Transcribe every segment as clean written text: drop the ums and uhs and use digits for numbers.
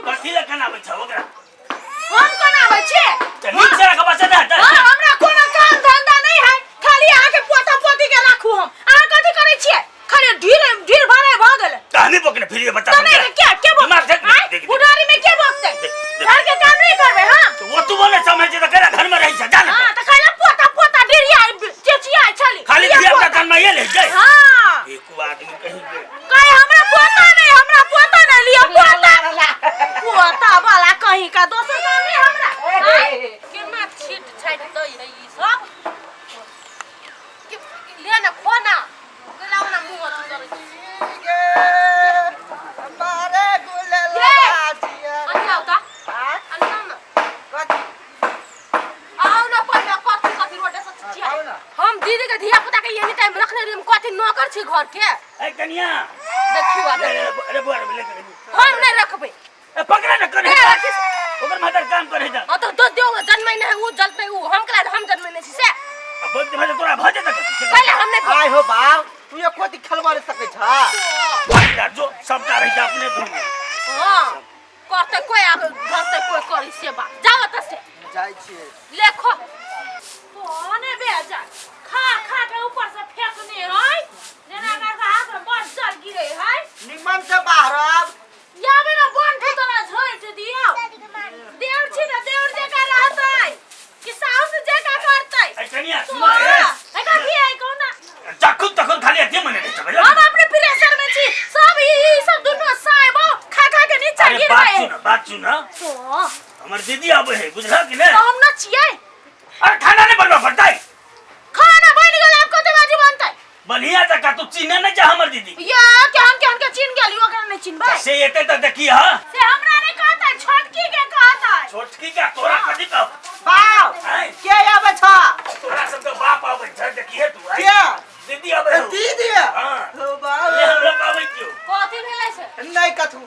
कथी लए कनाबै छौ ओकरा? हम कनाबै छियै? तऽ नीक से रखबा से ना। हाँ, हमरा कोनो काम धंधा नहीं है, खाली अहाँ के पोता पोती के राखू। हम अहाँ कथी करै छियै? खाली ढीर ढीर भरे भऽ गेलै। तऽ हमी बकने फिर बच्चा तऽ नहीं के के दिमाग बकते? देख, आँय? देख, देख। बुढ़ारी में के बकते? देख, देख। घर के काम नहीं करबै हम। तो वो तू बोले समझ जे तऽ केना घर में रहै छै जा ने। हाँ, तऽ खाली पोता पोता ढीरिया चेचिया छली। खाली धिया धिया पुता पोता। जन्माइए ले जाय। हाँ। एको आदमी कहीं के कहे हमरा पोता नहीं, हमरा पोता नहीं लियो, पोता पोता वाला कहीं का दोसर काम नहीं हमरा। आँय? केना छीट छाटि दै है ई सब ले ना खो ना केला ओना मुँह अथी करै छै। मारे गुलल ये! बाजिया। अनी आउ ता अनी आउ ना, आउ ना पहिले। कथी कथी रोडे से छिया हम दीदी के धिया पुता के एनी टाइम रखने रही। हम कथी नौकर छी घर के? ए कनिया। देखियो आ। ले, ले, अरे बुआ रे, ले कनिया। हम नहीं रखबै। ए पकड़ा ना करे। ए, रखी। ओकर मदर काम करे जा। हाँ तो दो दो जन्मै नहीं है, ऊ जन्मै ऊ हम कला हम जन्मै नहीं छी से। अब बोल दे तोरा भजे तक। पहिले हम नहीं। आय हो बाप, तू एको दी खेलवा नहीं सकै छा? भाग जो सबटा रही जा अपने घर में। हाँ, करते कोई आब धरते कोई करी से बात। जाओ त से। जाइ छियै। लेखो। कोने बेजा खा खा के ऊपर से फेंकने है, जेना कर हाथ में बस जल गिरे है। निमन से बाहर आब। याबे ना बन ठे तोरा झोंट दियो। देवर छी ना, देवर जका रहतै कि साउस जका करतै? ए कनिया। तो सुन ए। ए कथी है कहू ना? जखन तखन खाली अथी मने रहै छै। हम अपने प्रेशर में छी सब। ई ई सब दुनू साहेब खा खा के नीचा अरे गिर बात गए। सुन, बात सुन। तो हमर दीदी आबै है, बुझला कि नहीं? तो हम न छियै। अरे खाना नहीं बनवा पड़तै? खाना बन गेल, आब कते बाजी बनतै? बढ़िया जका तू चिन्ह नहीं जा हमर दीदी। या केहन केहन के चिन्ह गेली, ओकरा नहीं चिन्हबै? से एते तऽ देखी हा। से हमरा नहीं कहतै, छोटकी के कहतै। छोटकी का तोरा कथी कह? बाप। आँय? के आबै छ? तोरा सबके बाप आबै छै, देखिए तू आँय? के? दीदी आबै हौ। दीदी? हाँ। हो बाप। ले हमरा आबै क्यों? कथी भेलै से? नहीं कथू।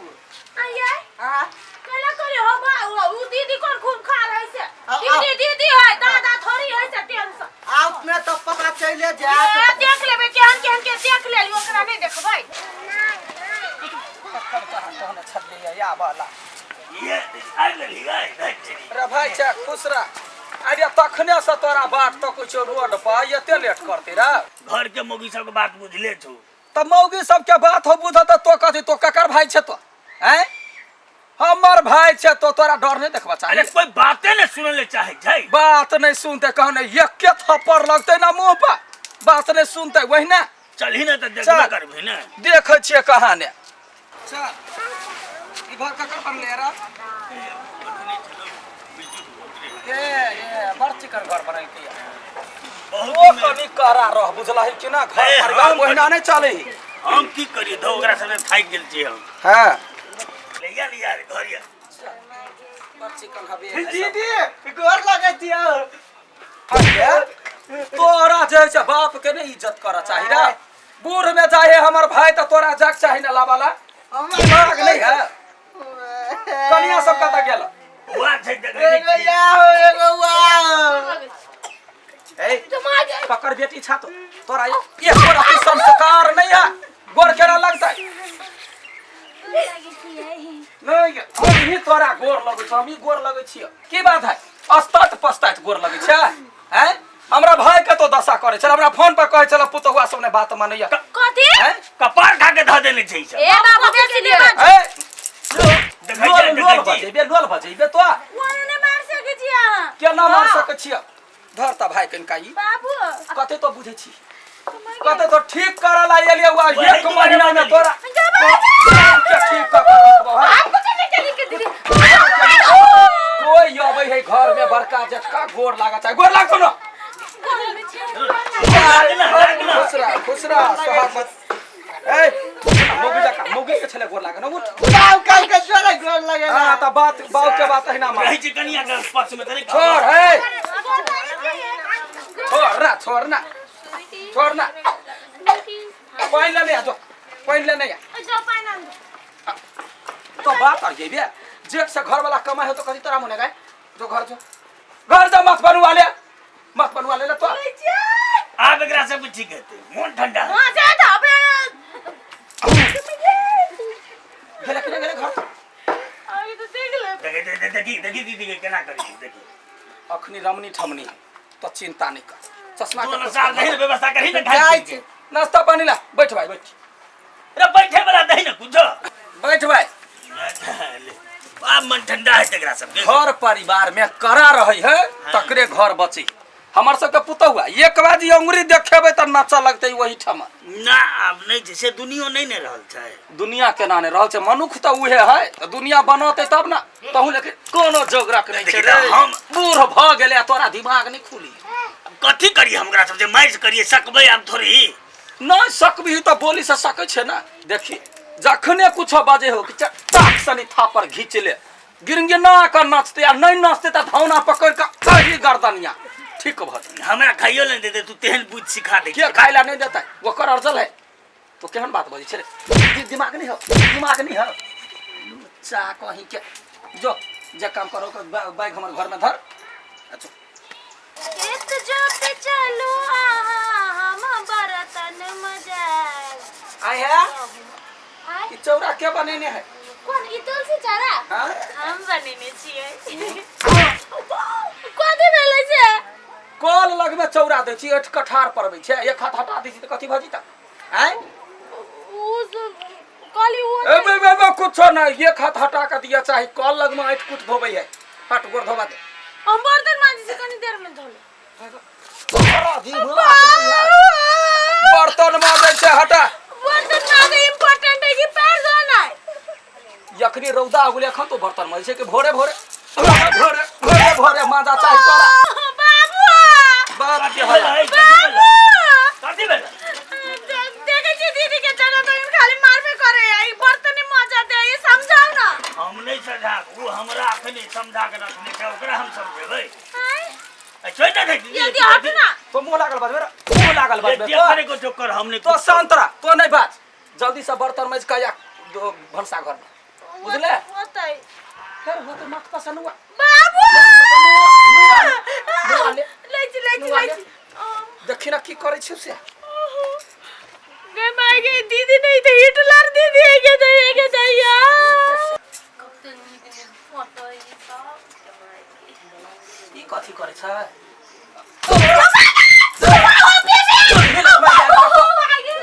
आइए। हाँ। कैला करे हो बा उ दीदी कोन खूब खा रही से? आ- दीदी दीदी है, दादा थोड़ी है से टेंशन। आउट में तो पता चले ए, जात। देख लेबै केहन केहन के देख लेली, ओकरा नहीं देखबै। तहन छलियै या वाला। ये आबि गेली गै धैत तेरी। रे भाई छै, खुश रह। अरे तखने से तोरा बाट तकै छौ रोड पर, एते लेट करते रे? घर के मौगी सबके बात बुझले छौ। तऽ मौगी सबके बात हो बुझ तऽ तो कथी, तो ककर भाई छै तो? हैं, हमर भाई छै तो तोरा डर नहीं देखबा अरे चाही? कोई बाते नहीं सुने ले चाहे छै। बात नहीं सुनते कहने एके थप्पड़ लगते ना मुंह पर, बात नहीं सुनते वही ना। चलही ना तऽ देखबे चल। करबही ने। देखै छियै कहाने। चल, ई घर ककर बनले रे? ए ए बड़ चिकन घर बनेलकै या। बहुत ओ दिन में- कनी करा रह, बुझलही कि ना? घर ए, परिवार हम ओहिना नहीं चले। हम की करिए धो, ओकरा संगे थाकि गेल छी हम। हाँ। लिया लिया रे घर या। बड़ चिकन हबे। दीदी, गोर लगै छियौ। अरे, तोरा जे छै बाप के नहीं इज्जत करऽ चाही रे। बूढ़ में जाए हमर भाई तऽ तोरा जाक चाही ना लावाला। दिमाग नहीं है? कनिया सब कतऽ गेल? हुआ छै देखै नहि एगो छियै। या हो, एगो वाह। ए पकड़ बेटी छा तो तोरा एको रति संस्कार नहीं है। गोर केना लगतै? नहीं, हम ही तोरा गोर लगै छौ, हम ही गोर लगै छियौ। की बात है, अस्तात पस्तात गोर लगै छै? हैं, हमरा भाई के तो दशा करे छल, हमरा फोन पर कहै छल पुतहुआ सब ने बात मानैया। कथी? हैं? कपार खा के धऽ देने छै ई सब। ए बाबू, बेसी नहीं बाज। ए देखै लोल छियै, लोल देखै छियै। बजेबे, लोल बजेबे तो। ओने नहीं मार सकै छी अहाँ। केना मार सकै छियै? धर त भाई कनिका ई। बाबू। कते तो बुझै छी, कते तो ठीक करऽ ला एलियै हुआ। वही एक दुआरे महीना में बनेलियै। तोरा के ठीक कऽ के रखबौ है। आप कुछ नहीं चली के दीदी। कोई अबै है घर में बड़का जेठका, गोर लागऽ चाही। गोर लागतो न? लाग ना, लाग ना। खुश रह, खुश रह, सोहागवत। ए मौगी जका, मौगी के छले गोर लागे न, उठ। बाप कल के तोरा गोर लगे। हां, त बात बाप के बात अहिना मान। रहै छै कनिया के पक्ष में तऽ नहि। छोड़ है, छोड़ ना, छोड़ ना, छोड़ ना। पानि लेने आ जो, पानि लेने आ। जो पानि आन। तो बात आ जेबे जेठ से घर वाला कमाई हो तो कथी तोरा मुने गए? जो घर, जो घर जा, मत बनवा ले, मत बनवा ले ले तो। आब एकरा सबके ठीक हेतै, मोन ठंडा हेतै। हां, जा तो अपने। गेले कि नहि गेले घर? अभी तो देखी देखी दीदी के केना करी छै, देखी। अखनी रमनी ठमनी है तो चिंता नहीं कर। चश्मा के दोनों साल नहीं व्यवस्था करी ना खाई जाइ पी के। छी। नाश्ता पानी ला, बैठ भाई बैठ। अरे बैठे वाला दही ना कुछो। बैठ भाई। आब मन ठंडा है तकरा सबके। घर परिवार में करा रही है तकरे घर बची। हमर सबके पुतहुआ एक बाजी अंगुरी देखेबै तऽ नाचऽ लगतै वही ठाम। ना आब नहीं छै से दुनियो नहीं ने रहल छै। दुनिया केना नहि रहल छै, मनुख तऽ उहे है, तऽ दुनिया बनतै तब ना। तहु लेकिन कोनो जोगरक नहि छै रे। हम बूढ़ भऽ गेलै आ तोरा दिमाग नहि खुली। कथी करिए हम ओकरा सब जे मारि करिए सकबै आब थोड़ी। नहि सकबही तऽ बोली से सकै छै ना। देखी जखने कुछो बाजे हो कि चटाक सनी थापर घीच ले, गिरगिना कऽ नाचतै आ नहि नाचतै तऽ धौना पकड़ि कऽ कही गर्दनिया ठीक भऽ जेतै। हमरा खाइयो नहि देतै, तू तेहन बुद्धि सिखा दै। के खाइ ला नहि देतै ओकर अर्जल है। तो केहन बात बजै छै रे? दिमाग नहीं हो, दिमाग नहीं हो। चा कहीं के जो जे काम करो के बैग हमर घर में धर। अच्छा खेत जोते चलू आहा हम बरतन मजाए। आय है आय ई चौरा के बनेने है? कोन ई तुलसी चारा? हाँ? हम बनेने छियै। कथी भेलै से? कल लग में चौरा दै छी, एठ कठार परबै छै, एक हाथ हटा दै छी तऽ कथी भऽ जेतै? आय उ सब कहली उ ए बे बे बे कुछो नहीं, एक हाथ हटा के दिया चाही। कल लग में ऐठ कुट धोबै है, हट गोर धोबा दे। हम बर्तन मांजै छी कनी देर में धो ले। बर्तन माजै छै हटा। बर्तन मांजै इम्पोर्टेंट है कि पैर धोना है? यखनी रौदा उगले एखन तो बर्तन माजै छै कि भोरे भोरे भोरे भोरे भोरे माजा चाही तोरा। बाबू बाप कथी के भेलै? हला। कथी भेलै? कथी भेलै? देखै छी दीदी के जगह तो खाली मारबे करे है, ई बर्तन मजा दे, ई समझाउ ना। हम नहीं समझा, वो हमरा अखने समझा के रखने छै, ओकरा हम समझेबै। आँय? छोड़ दे दीदी। जल्दी हट ना। तो मुँह लागल बाजबे रे, मुँह लागल बाजबे। देखने को चक्कर हमने तो शांत रह, तो नहीं बाज। जल्दी से बर्तन मज के या भनसा घर में, बुझले? होतै। फिर होतै माथ पर से नुआ। बाबू नुआ ले। लै छी लै छी नुआ लै ले। छी। देखी ना की करै छी से। गे माय गे दीदी नहीं तो हिटलर दीदी है के दे के दैया। कते नीक नीक फोटो ई सब। ई कथी करै छै?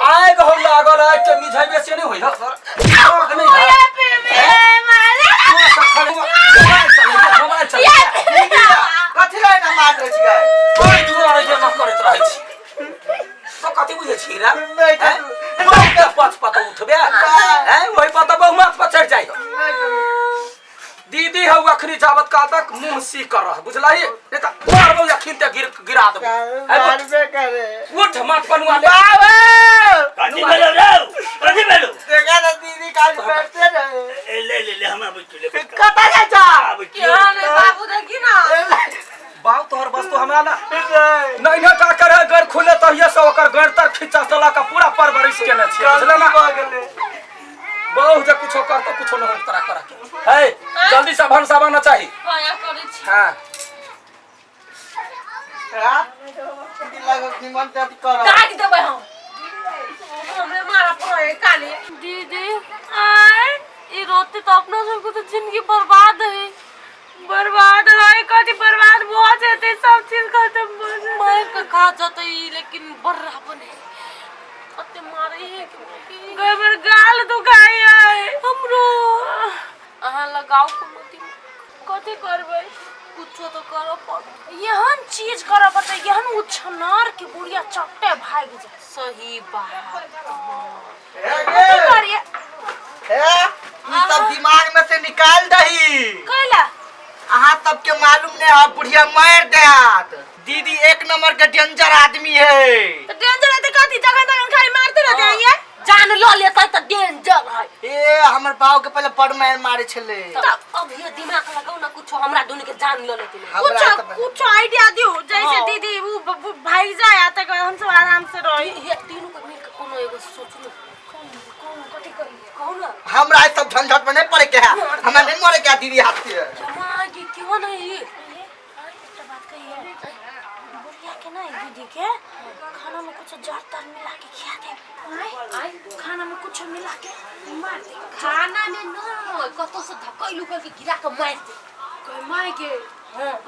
आइ गो लागल है के मिझाइबे से नहीं होई है सर। दिमाग नहीं है। तू सब खाली मोबाइल चलैये, मोबाइल चलैये। कथी ला एना मार रहै छियै? ओहि दुआरे जे ना करैत रहै छी। तो कथी बुझै छी रे? नहि हैं? ओहि के पछ पत उठबे हैं, ओहि पर तऽ बहुमत पर चढ़ि जाइ हो। दीदी हौ अखनी जाबत काल तक मुंह सी कर रह, बुझलही? नहीं तऽ मारबौ अखनी ते गिर गिरा देबौ। हैं, उठ, मारबे करे। उठ माथ पनुआ ले। बाबू कथी भेलौ रौ? कथी भेलौ? देखा ना दीदी काज बैठते रहे। ए ले ले ले हमरा बैठ ले। कतऽ जाइ छौ? आबै छी। केहन है बाबू देखी ना। बाऊ तोहर वस्तु हमरा ना नहीं ना का करे गड़ खुले तहिए से ओकर गड़ तर खिंचा से लऽ के पूरा परवरिश केने छियै, बुझले ना? भऽ गेलै। बहु जे कुछो कर तो कुछो नहीं तोरा कर के है। जल्दी से भनसा बना चाही। हाँ करै छी। हाँ हाँ? दीदी लगक निमन से अथी करब। दाग देबै हम। हमरे मारा पड़े काली। दीदी आय ई रोते तो अपना सबके तो जिंदगी बर्बाद है। बर्बाद है कथी बर्बाद भऽ जेतै, सब चीज खत्म भऽ जेतै। मार के खा जतै लेकिन बर्रा बने कते मारे है कि गोबर गाल दुखाई है हमरो। अहाँ लगाओ कोनो दिन। कथी करबै? कुछो तो करऽ पड़त। एहन चीज करऽ पड़तै, एहन उछनार के बुढ़िया चट्टे भागि जाए। सही बात। हे कथी गे, करिए? हे, ई सब दिमाग में से निकाल दही। कैला? अहाँ सबके मालूम नहीं है, बुढ़िया मार देत। दीदी एक नंबर के डेंजर आदमी है। तो डेंजर है तो कथी जगह तगन खाली मारते रहते हैं ये? जान ल लेतै तऽ डेंजर है। ए हमर बाबू के पहले बड़ मार मारे छले। तब अब ये दिमाग लगाओ ना कुछो, हमरा दुनू के जान ल लेतै। हमरा कुछ तऽ- कुछ आइडिया दियो जैसे हाँ। दीदी वो भाग जाए आ तक हम सब आराम से रही। ये तीनू के मिल के कोनो एगो सोचलू। कौन कौन कथी करिए? कहू ना। हमरा ई सब झंझट में नहीं पड़े के है, हमरा नहीं मरे के है दीदी हाथ से। जमा के क्यों नहीं? एकटा बात कहिए बुढ़िया के ना, दीदी के खाना में कुछ जर तर मिला के खिया दे। आय खाना में कुछ मिला के मार दे। खाना में न कतौ से धकैल उकैल के गिरा के मार दे। कहे माय के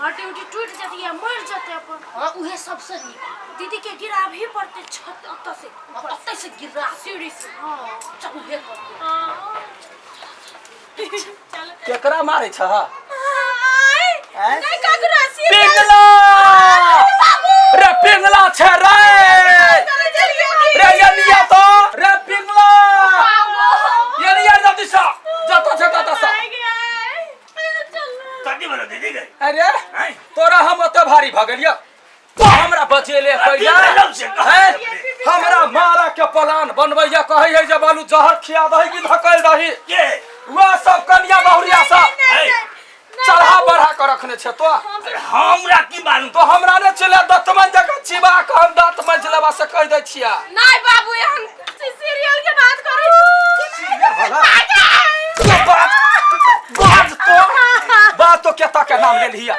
हड्डी उड्डी टूट जेतै या मरि जेतै अपन। हाँ, उहे सबसे नीक। दीदी के गिराबही पड़तै छत ओतऽ से ऊपर। ओतै से गिरा। सीढ़ी से। हाँ, चल उहे करतै। चल। केकरा मारै छह? आँय? नहीं ककरो सीधा। पिंगला रे, पिंगला छै रे। रे यनिया तो रे पिंगला यनिया, जल्दी से जत छै तत से। कथी भेलो दीदी गई? अरे हैं? तोरा हम ओते भारी भऽ गेलियो तो हमरा बचेले की पहिला भेलौ से कह। हैं? हमरा मारा के प्लान बनबैया, कहै है जे बालू जहर खिया दही कि धकेल दही। के? वह सब कनिया बहुरिया सब है? चढ़ा बढ़ा के रखने छै तो। अरे हमरा की मालूम? तो हमरा ने चले दतमन जगह चिबा के हम दांत मज लेबा से कह दै छिया। नहीं बाबू, एहन सीरियल के बात करै। तो बात बात तो बात तो केता के नाम ले लिया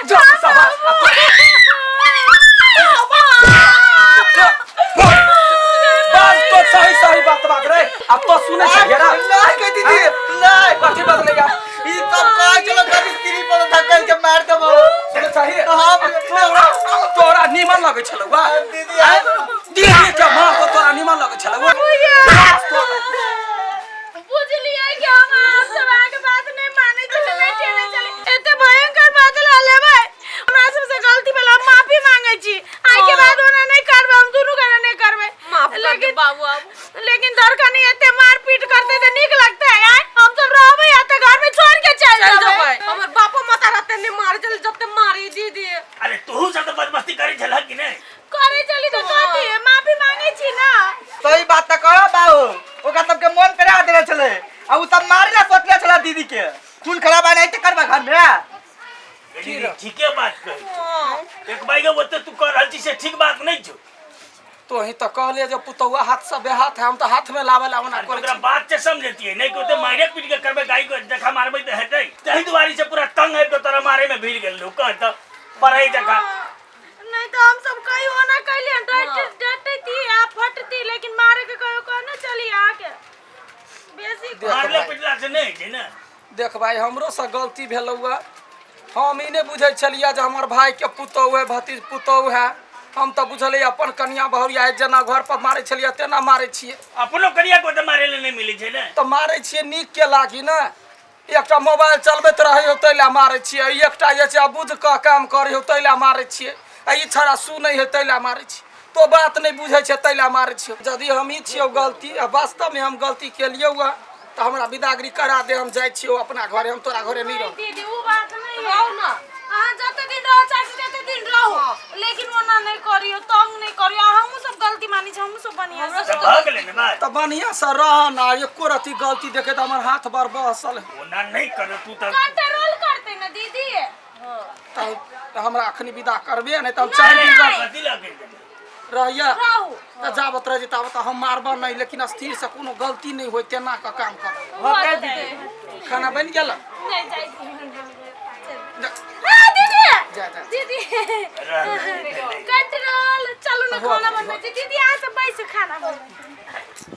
जो सब बात तो सही सही बात बात रे। अब तो सुने छै घेरा। नहीं के दीदी, नहीं। कथी बदलेगा? ई सब कहै छलो कभी सीढ़ी पर धकेल के मार देबो। सुने चाहिए। हाँ। तोरा तोरा नीमन लगै छलौ वा? दीदी, आ- दीदी के माँ को तोरा नीमन लगै छलौ वा? बुझलियै कि हम अहाँ सब अहाँके बात नहि मानै छलै, नहि टेरै छलै। एते भयंकर बदला लेबै। हमरा सबसे गलती भेल, हम माफी मांगै छी। आइ के बाद ओना नहि करबै, हम दुनू गोरा नहि करबै। माफ कर दे। लेकिन बाबू, आब लेकिन दरकनी एते मारपीट करते तऽ नीक लगतै? आइ हम सब रहबै या तऽ घर में छोड़ के चलि चल जेबै। जेबै। हमर बापो माता रहते नहीं मारे चल जते मारी दीदी। अरे तोहू सब तऽ बदमस्ती करै छलह कि नहि? करै चली तऽ कथी, माफी मांगै छी ना। सही बात तऽ कह बाबू, ओकरा सबके मन पे देने छलै आ उ सब मारे ला सोचले छलै दीदी के। खून खराबा नहीं तऽ करबा घर में। दीदी ठीके बात कहै छौ। एक बाइगे ओते तू कह रहल छी से ठीक बात नहि छौ। तो ही तो कहलिए जे पुतौआ हाथ से बेहाथ है, हम तो हाथ में लावे ला ओना अरे करै ओकरा छी। बात से समझतियै नहि कि ओते मारे पीट के करबै, गाय के देखा मारबै तऽ हेतै? ताहि दुआरे से पूरा तंग आबि कऽ तोरा मारे में भिड़ गेल रहौ। कह तऽ पढ़ै जकाँ। नहीं तो हम सब कहियो ना कैलिए, डट डटती आ फटती, लेकिन मारे के कहियो कहने चली आके बेसी। देख मारले भाई। पिटला से नहि होइ छै ने। देख भाई, हमरो से गलती भेलौआ। हम ई नहि बुझै छलियै जे हमर भाई के पुतहु है, भतीज पुतहु है। हम तऽ बुझलियै अपन कनिया बहुरिया है, जेना घर पर मारै छलियै तेना मारै छियै। अपनो कनिया के ओते मारे लए नहि मिलै छै ने। तऽ मारै छियै नीक के लागी ने। एकटा मोबाइल चलबैत रहै हो ताहि लए मारै छियै, एकटा जे छै अबुझ कऽ काम करै हो ताहि लए मारै छियै, आ ई छड़ा सुनै है ताहि लए मारै छियै। तो बात नहि बुझै छै ताहि लए मारै छियै। यदि हम ई छियौ गलती आ वास्तवमे हम गलती केलियौ हँ तऽ हमरा विदागरी करा दे, हम जाइ छियौ अपना घरे, हम तोरा घरे नहि रहब। दीदी, उ बात नहीं है। रहू ना। अहाँ जते दिन रहो चाहे तते दिन रहू, लेकिन ओना नहीं करियो, तंग नहीं करियो। हमहूँ सब गलती मानी छी, हमहूँ सब बढ़िया से। तऽ भऽ गेलै ने बात। तऽ बढ़िआँ से रह ना, एको रति गलती देखे तऽ हमर हाथ बड़ बहसल। ओना नहि कर तू तऽ। कंट्रोल करते ना दीदी। तऽ हमरा अखनी विदा करबे नहि तऽ हम 4 दिन रह कथी लऽ के जेबै? रहिया रहू। तऽ जाबत रह ताबत हम मारबह नहि, लेकिन स्थिर से कोनो गलती नहि होय तेना कऽ काम कर। होते दीदी। खाना बनि गेल? नहीं जाइ छी। जा। हाँ दीदी। जा जा। दीदी। रह दे, दे, दे। कंट्रोल। चलू ना, खाना बनबै छी। दीदी, अहाँ सब बैसू, खाना बनबै छी।